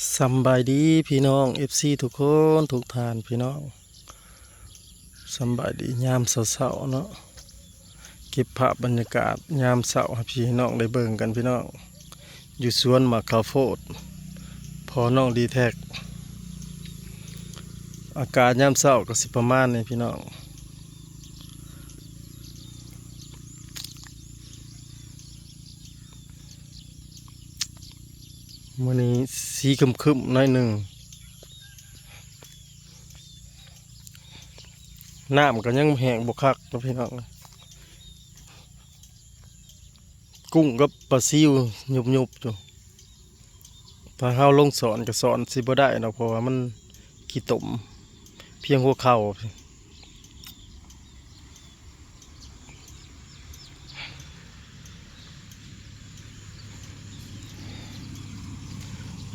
ສຳບາຍດີພີ່ນ້ອງ ເອັຟຊີ ທຸກຄົນທຸກທ່ານພີ່ນ້ອງ, ສຳບາຍດີຍາມເຊົ້າໆເນາະ. ເກັບພາບບັນຍາກາດຍາມເຊົ້າໃຫ້ພີ່ນ້ອງໄດ້ເບິ່ງກັນພີ່ນ້ອງ, ຢູ່ສວນໝາກເຂົ້າໂພດພໍ່ນ້ອງດີແທັກ. ອາກາດຍາມເຊົ້າກໍຊິປະມານນີ້ພີ່ນ້ອງ. ມື້ນີ້ສີຄຶ້ມໆໜ້ອຍໜຶ່ງ, ນ້ຳກໍຍັງແຫ້ງບໍ່ຄັກເນາະພີ່ນ້ອງ. ກຸ້ງກັບປາຊິວຍຸບໆຢູ່. ຖ້າເຮົາລົງສອນກໍສອນຊິບໍ່ໄດ້ເນາະ ເພາະວ່າມັນຂີ້ຕົມພຽງຫົວເຂົ່າ.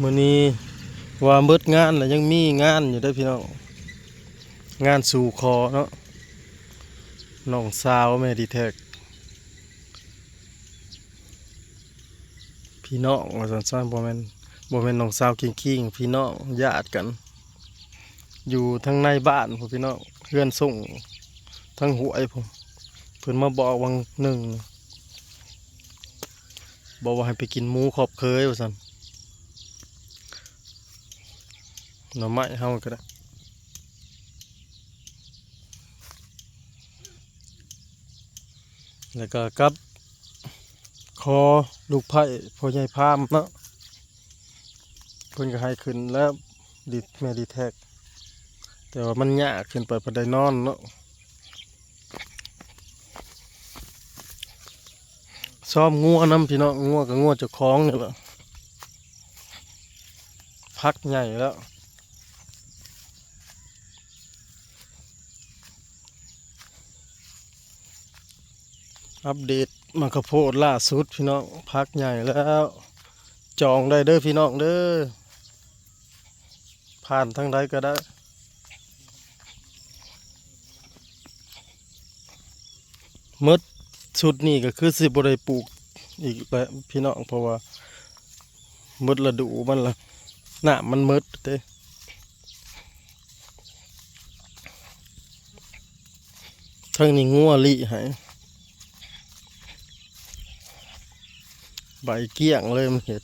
ມື້ນີ້ວ່າເບິດງານແລ້ວ ຍັງມີງານຢູ່ເດີພີ່ນ້ອງ, ງານສູ່ຂໍເນາະ ນ້ອງສາວແມ່ດີແທັກ. ພີ່ນ້ອງວ່າຊັ້ນຊະ ບໍ່ແມ່ນ ບໍ່ແມ່ນນ້ອງສາວຄິງໆ, ພີ່ນ້ອງຍາດກັນ ຢູ່ທາງໃນບ້ານພຸ້ນພີ່ນ້ອງ, ເຮືອນຊົງທາງຫ້ວຍພຸ້ນ. ເພິ່ນມາບອກຫວ່າງໜຶ່ງ ບອກວ່າໃຫ້ໄປກິນໝູຂອບເຄີຍວ່າຊັ້ນ, ໜໍ່ໄມ້ເຮົາກໍໄດ້. ແລ້ວກໍກັບຂໍລູກໃພ້ພໍ່ໃຫຍ່ພາມເນາະ, ເພິ່ນກໍໃຫ້ຂຶ້ນແລ້ວ ດີ ແມ່ດີແທັກ, ແຕ່ວ່າມັນຍາກ ຂຶ້ນໄປບໍ່ໄດ້ນອນເນາະ. ຊ້ອມງົວນຳພີ່ນ້ອງ, ງົວກໍງົວເຈົ້າຂອງນີ້ແຫຼະ, ພັກໃຫຍ່ແລ້ວ. ອັບເດດໝາກເຂົ້າໂພດລ່າສຸດພີ່ນ້ອງ, ພັກໃຫຍ່ແລ້ວ. ຈອງໄດ້ເດີພີ່ນ້ອງເດີ, ຜ່ານທາງໃດກໍໄດ້. ໝົດຊຸດນີ້ກໍຄືຊິບໍ່ໄດ້ປູກອີກແລ້ວພີ່ນ້ອງ, ເພາະວ່າໝົດລະດູມັນລະ, ນ້ຳມັນໝົດເດ້. ເທິງນີ້ງົວລີ້ໃຫ້ ໃບກ້ຽງເລີຍມັນເຮັດ.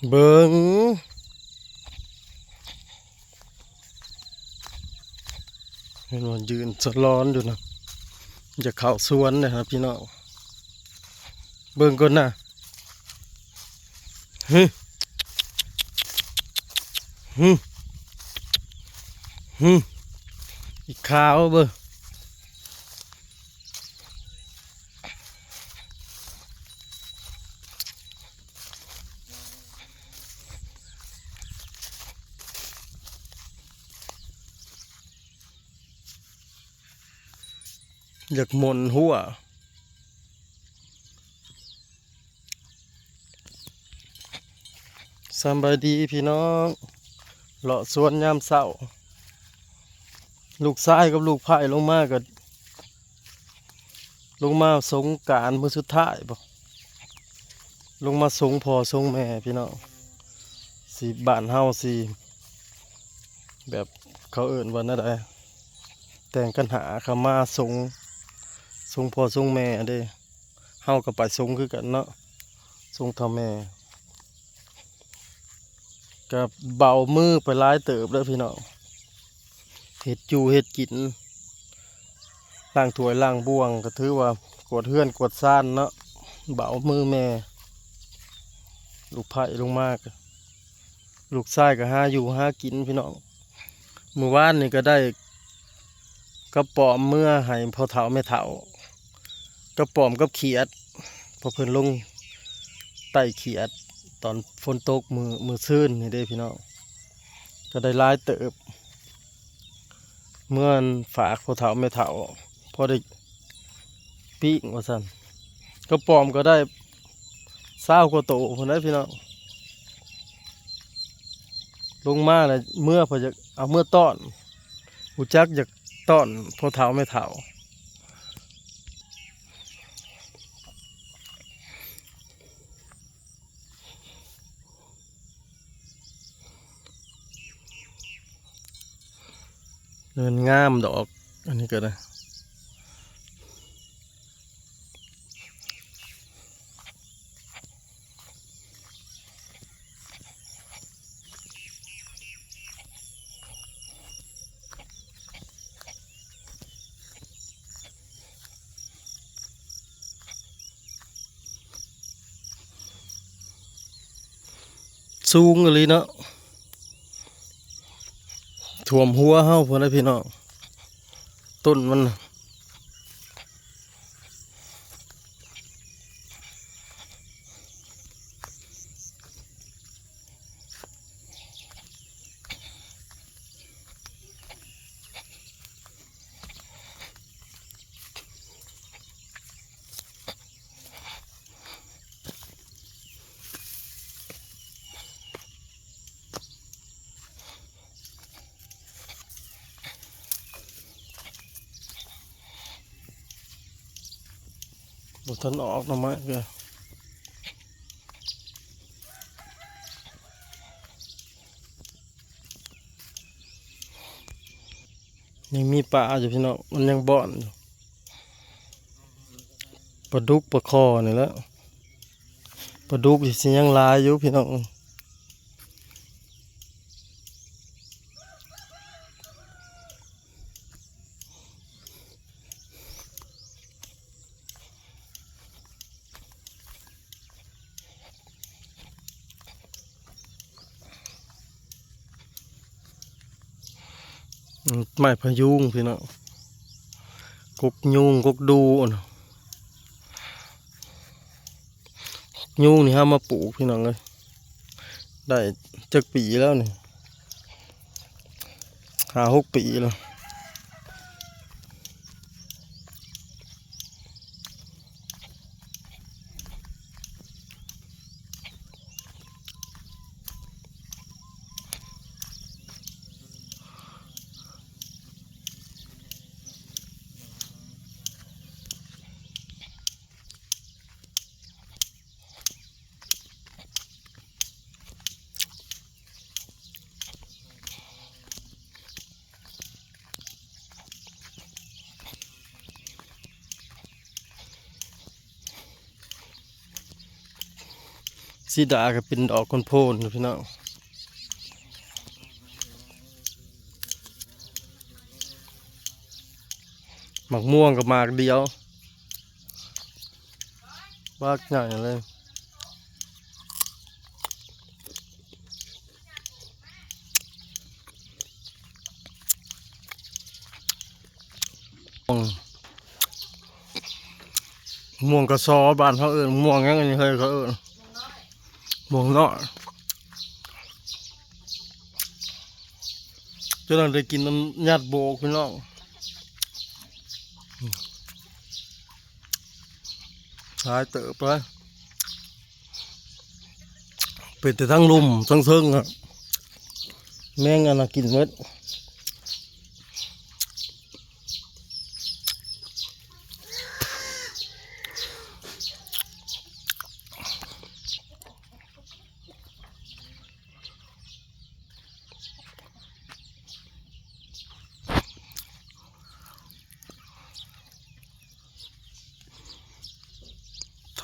ເບິ່ງ ເຫັນວ່າຢືນສະຫຼອນຢູ່ນະ, ຢາກເຂົ້າສວນເດ້ນະພີ່ນ້ອງ. ເບິ່ງກ່ອນນະ. ຫຶ ຫຶ ຫຶ ອີຂາວເບິ່ງ. ຢາກໝົນຫົວ. ສຳບາຍດີພີ່ນ້ອງ, ເລາະສວນຍາມເຊົ້າ. ລູກຊາຍກັບລູກໃພ້ລົງມາກໍ ລົງມາສົງການມື້ສຸດທ້າຍບໍ, ລົງມາສົງພໍ່ສົງແມ່ພີ່ນ້ອງ. ຊິ ບ້ານເຮົາຊິ ແບບ ເຂົາເອີ້ນວ່າແນວໃດ ແຕ່ງຂັນຫ້າເຂົ້າມາສົງ ສົງພໍ່ສົງແມ່ເດ້. ເຮົາກໍໄປສົງຄືກັນເນາະ, ສົງເຖົ້າແມ່. ກໍເບົາມືໄປຫຼາຍເຕີບເດີພີ່ນ້ອງ, ເຮັດຢູ່ເຮັດກິນ ລ້າງຖ້ວຍລ້າງບ່ວງ ກໍຖືວ່າກວາດເຮືອນກວາດຊານເນາະ, ເບົາມືແມ່. ລູກໃພ້ລົງມາກໍ ລູກຊາຍກໍຫາຢູ່ຫາກິນພີ່ນ້ອງ. ມື້ວານນີ້ກໍໄດ້ກະປອມເມືອໃຫ້ພໍ່ເຖົ້າແມ່ເຖົ້າ, ກະປອມກັບຂຽດ ເພາະເພິ່ນລົງໄຕ່ຂຽດຕອນຝົນຕົກມື້ ມື້ຊືນນີ້ເດ້ພີ່ນ້ອງ, ກໍໄດ້ຫຼາຍເຕີບ. ເມືອຝາກພໍ່ເຖົ້າແມ່ເຖົ້າ ພໍໄດ້ປີ້ງວ່າຊັ້ນ. ກະປອມກໍໄດ້ຊາວກວ່າໂຕພຸ້ນເດ້ພີ່ນ້ອງ. ລົງມາແລ້ວເມືອ ເພິ່ນຢາກເອົາເມືອຕ້ອນ ຮູ້ຈັກຢາກຕ້ອນພໍ່ເຖົ້າແມ່ເຖົ້າ. ມັນງາມດອກ ອັນນີ້ກໍໄດ້. ສູງອີ່ຫຼີເນາະ ຖ້ວມຫົວເຮົາພຸ້ນນະພີ່ນ້ອງ ຕົ້ນມັນນະ. ບໍ່ທັນອອກໜໍ່ໄມ້ເທື່ອ ຍັງມີປາຢູ່ພີ່ນ້ອງ ມັນຍັງບ່ອນຢູ່ ປາດຸກປາຄໍ່ນີ້ແຫຼະ ປາດຸກນີ້ຊິຍັງຫຼາຍຢູ່ພີ່ນ້ອງ. ໄມ້ພະຍຸງພີ່ນ້ອງ ກົກຍຸງ ກົກດູ່ ຍຸງນີ້ເຮົາມາປູກພີ່ນ້ອງເອີຍ ໄດ້ຈັກປີແລ້ວນີ້ ຫ້າຫົກປີແລ້ວ. ສີດາກໍເປັນດອກໂພນໆຢູ່ພີ່ນ້ອງ ໝາກມ່ວງກໍໝາກດຽວ ໝາກໃຫຍ່ເລີຍ. ມ່ວງກະຊໍ ບ້ານເຮົາເອີ້ນ ມ່ວງຫຍັງອັນນີ້ເຮີ້ຍ ເຂົາເອີ້ນມ່ວງນ້ອຍ ຈົນໄດ້ກິນນຳຍາດໂບກພີ່ນ້ອງ ຫຼາຍເຕີບເລີຍ. ເປັນແຕ່ທັງລຸ່ມທັງເທິງ ແມງອັນນະກິນໝົດ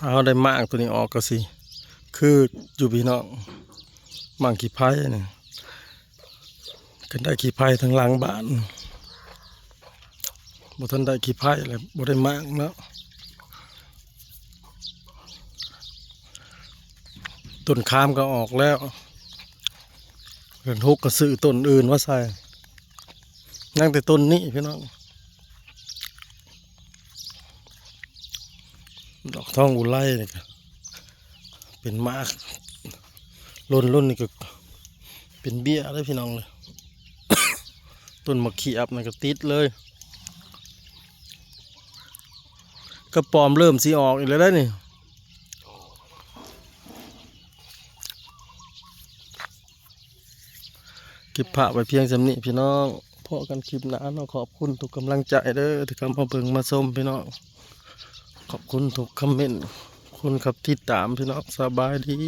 ຖ້າເຮົາໄດ້ໝາກໂຕນີ້ອອກກໍຊິຄືຢູ່ພີ່ນ້ອງ ໝາກຂີ້ໄພນີ້ ຄັນໄດ້ຂີ້ໄພທາງຫຼັງບ້ານ ບໍ່ທັນໄດ້ຂີ້ໄພແລ້ວບໍ່ໄດ້ໝາກເນາະ ຕົ້ນຂາມກໍອອກແລ້ວ ເດືອນຫົກກໍຊື້ຕົ້ນອື່ນມາໃສ່ ຍັງແຕ່ຕົ້ນນີ້ພີ່ນ້ອງ. ດອກທອງອຸໄລນີ້ກໍເປັນໝາກ ຫຼົ່ນໆນີ້ກໍເປັນເບ້ຍເດ້ພີ່ນ້ອງເອີຍ ຕົ້ນໝາກຂຽບນີ້ກໍຕິດເລີຍ ກະປອມເລີ່ມຊິອອກອີກແລ້ວເດ້ນີ້. ເກັບພາບໄວ້ພຽງສ່ຳນີ້ພີ່ນ້ອງ ພໍ້ກັນຄລິບໜ້າເນາະ. ຂອບຄຸນທຸກກຳລັງໃຈເດີ ທີ່ເຂົ້າມາເບິ່ງມາຊົມພີ່ນ້ອງ. ຂອບຄຸນທຸກຄອມເມັນ ຂອບຄຸນກັບຕິດຕາມພີ່ນ້ອງ. ສະບາຍດີ.